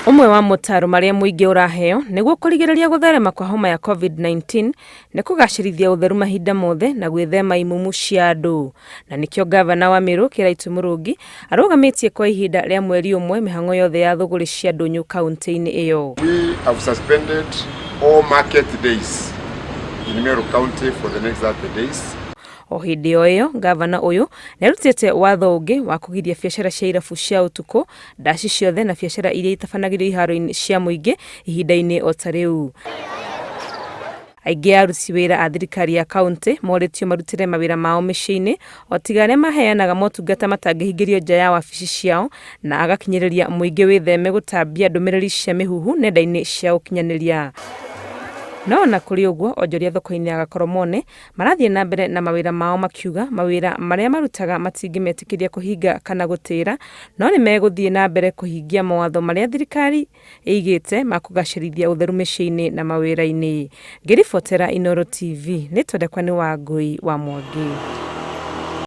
Ũmwe wa motaaro marĩa mũingĩ ũraheo nĩguo kũrigĩrĩria gũtherema kwa homa ya COVID-19 nĩ kũgacĩrithia ũtheru mahinda mothe na gwĩthema imumu cia andũ. Na nĩkĩo ngavana wa Meru Kĩraitũ Mũrũngi arũgamĩtie kwa ihinda rĩa mweri ũmwe mĩhang'o yothe ya thũgũrĩ cia ndũnyũ kaunti-inĩ ĩyo. We have suspended all market days in Meru County for the next 30 days. O hĩndĩ o ĩyo, ngavana ũyũ nĩarutĩte watho ũngĩ wa kũgiria biacara cia irabu cia ũtukũ, ndaci ciothe na biacara iria itabanagĩrio iharo-inĩ cia mũingĩ ihinda-inĩ o ta rĩu. Aingĩ a aruti wĩra a thirikari ya kauntĩ morĩtio marutĩre mawĩra mao mĩciĩ-inĩ o tiga arĩa maheanaga motungata matangĩhingĩrio nja ya wabici ciao na agakinyĩrĩria mũingĩ wĩtheme gũtambia ndũmĩrĩri cia mĩhuhu nenda-inĩ cia ũkinyanĩria. No ona kũrĩ ũguo, onjoria thoko-inĩ ya Gakoromone marathiĩ na mbere na mawĩra mao makiuga mawĩra marĩa marutaga matingĩmetĩkĩria kũhinga kana gũtĩra no nĩ megũthiĩ na mbere kũhingia mawatho marĩa thirikari ĩigĩte ma kũgacĩrithia ũtheru mĩciĩ-inĩ na mawĩra-inĩ. Ngĩribotera Inooro TV, nĩ Tondekwa nĩ Wangũi wa Mwangi.